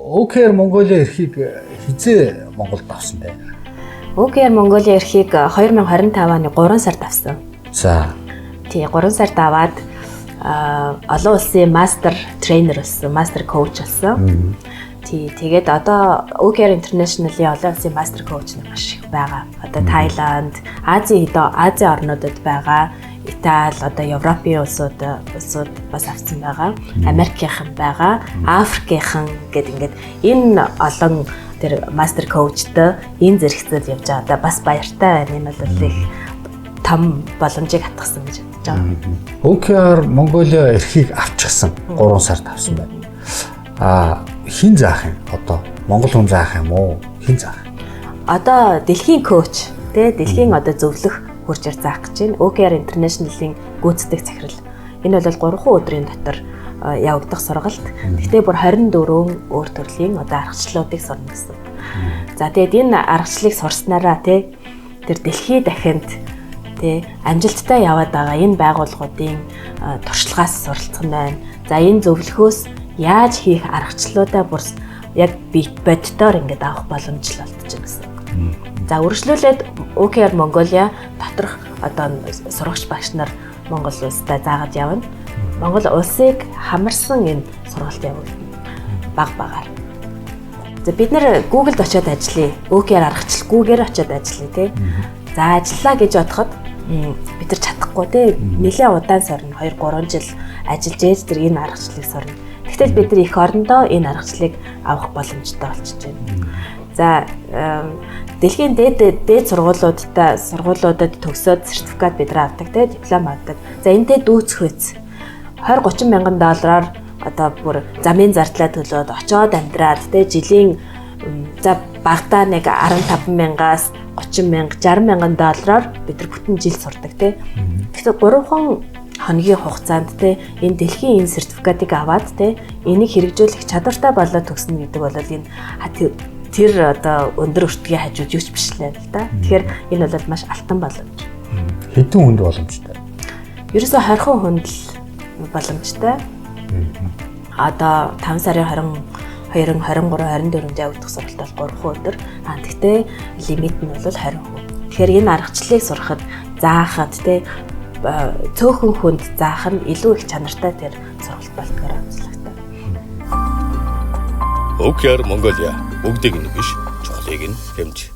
OKR Mongolia эрхийг хизээ Монголд авсан бэ? OKR Mongolia эрхийг 2025 оны 3 сард авсан. За. Тий, 3 сард аваад олон улсын master trainer болсон, master coach болсон. Тий, тэгээд одоо OKR International-ийн олон улсын master coach нар маш их байгаа. Одоо Таиланд, Азийн Азийн орнуудад байгаа. Итали, одоо Европын улсууд бас авсан байгаа. Америкийнхан байгаа, Африкийнхан гэд ингээд энэ олон тэр master coach тэй энэ зэрэгцэл явж байгаа. Одоо бас баяртай байна. Энэ бол их том боломжийг хатгасан гэж бодож байгаа. OKR Mongolia эрхийг авчихсан, 3 сард авсан байна. Хэн заах юм? Одоо Монгол хүн заах юм уу? Хэн заах юм? Одоо дэлхийн coach, тэ, дэлхийн одоо зөвлөх хурцаар заах гэж байна. OKR International-ийн гүйцэтгэх захирал. Энэ бол 3 өдрийн дотор явагдах сургалт. Гэхдээ бүр 24 өөр төрлийн одоо аргачлалуудыг сурна гэсэн. За, тэгээд энэ аргачлалыг сурснараа, тэ, тэр дэлхийд дахинд, тэ, амжилттай яваад байгаа энэ байгууллагуудын туршлагаас суралцах нь байна. За, энэ зөвлөхөөс яаж хийх аргачлалуудаа бүр яг боддоор ингээд авах боломж л олдож байна гэсэн. За, үргэлжлүүлээд OKR Mongolia доторх одоо сурагч багш нар Монгол улстай заагаад явна. Монгол улсыг хамарсан энэ сургалт явагдана. Баг багаар. За, бид нэр Google-д очиод ажиллая. OKR аргачлалгүйгээр очиод ажиллая, тий. За, ажиллаа гэж бодоход бид нар чадахгүй, тий. Нэлээд удаан сорно, 2 3 жил ажиллаж ээж тэр энэ аргачлалыг сорно. Тэгтэл бид нар эх орондоо энэ аргачлалыг авах боломжтой болчихж байна. За, дэлхийн дээд дээд сургуулиудад төгсөөд сертификат бид нар авдаг, те, диплом авдаг. За, энэтэй дүүцэх үз 20 30 мянган доллараар одоо бүр замын зардлаа төлөөд очоод амьдраад, те, жилийн за багадаа нэг 15 мянгаас 30 мянга, 60 мянган доллараар бид нар бүтэн жил сурдаг, те. Тэгэхээр 3 хоногийн хугацаанд, те, энэ дэлхийн энэ сертификатыг аваад, те, энийг хэрэгжүүлэх чадвартай болоод төгснө гэдэг бол энэ тэр одоо өндөр өртгийн хажууд юу ч биш л да. Тэгэхээр энэ бол маш алтан боломж. Хэдэн хүнд боломжтой? Ерөөсө 20 хүнд л боломжтой. Одоо 5 сарын 22, 23, 24-нд явагдах сургалт бол 3 өдөр. Тэгтээ лимит нь бол 20 хүн. Тэгэхээр энэ аргачлалыг сурахад, заахад, те, цөөхөн хүнд заах нь илүү их чанартай тэр сургалт болдгоор онцлогтой. OKR Mongolia бүгдийг нь биш, чухлыг нь хэмж.